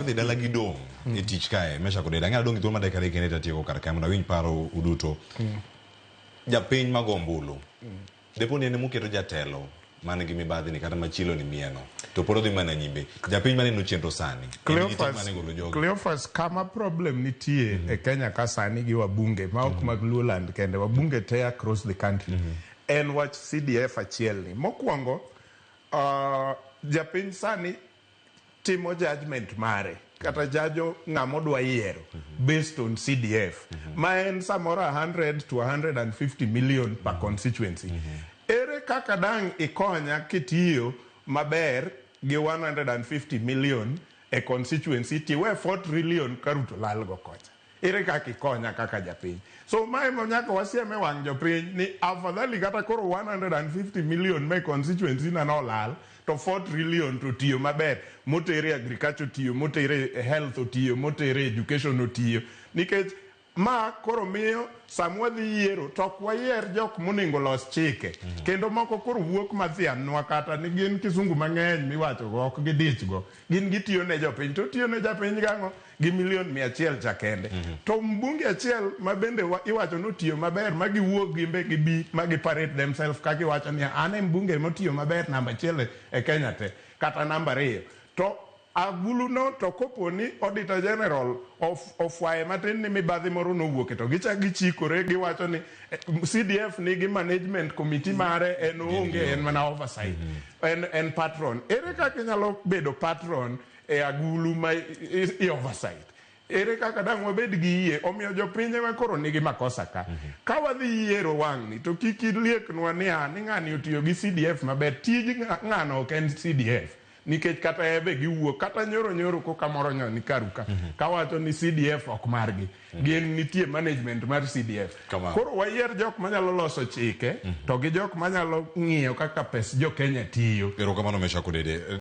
Dhi dala gi dong' e tich kae Meshack Odede ang'e adong' gi thuolo mar dakika ariyo kende tatieko kar kae mondo awinj paro uduto. Japiny mago ombulu depo ni en emoketo jatelo man gi mibadhi ni kata machilo ni mieno to pod odhi mana nyime. Japiny maneno chenro sani en gi ting' mane golo jogi. Cleophas, kama problem nitie e Kenya ka sani gi wabunge ma ok mag Luoland kende, wabunge te across the country en wach CDF achiel ni. Mokwongo, japiny sani timo judgment mare kata jajo ng'ama odwa yiero based on CDF ma en samoro 100 to 150 million per constituency. Ere kaka dang' ikonya kitiyo maber gi 150 million e constituency tiwe 4 trillion ka Ruto lalgo kocha? Ere kaka ikonya kaka japiny? So ma ema nyaka wasiem e wang' jopiny ni afadhali kata koro 150 million me constituency na nolal to 4 trillion to tiyo maber motere agriculture otiyo, motere health otiyo, motere education otiyo. Nikech ma koro miyo sama wadhi yiero to ok wayier jok monego los chike. Kendo moko koro wuok mathiannwa kata ni gin kisungu mang'eny miwacho go ok gidich go. Gin gitiyo ne jopiny to otiyo ne japiny gang'o? Gi milion 100 cha kende. To mbunge achiel ma bende iwacho ni otiyo maber ma giwuog gimbe gibi ma gi parade themselves ka giwacho ni an e mbunge motiyo maber namba achiel e Kenya te kata namba ariyo. To agulu no to kopo ni Auditor General ofwaye matin ni mibadhi moro nowuoke to gichak gichikore giwacho ni CDF nigi management committee mare en oonge en mana oversight. En patron. Ere kaka inyalo bedo patron e agulu ma i oversight? Ere kaka dang' wabed gi yie? Omiyo jopiny ema koro nigi makosa ka. Ka wadhi yiero wang'ni to kik ilieknwa niya ni ng'ani otiyo gi CDF maber. Tij ng'ano ok en CDF. Nikech kata ebe giwuok kata nyoro nyoro koka moro nyo ni karu ka. Kawacho ni CDF ok margi. Gin nitie management mar CDF. Koro wayier jok manyalo loso chike to gi jok manyalo ng'iyo kaka pes jo Kenya tiyo. Erokamano Meshack Odede.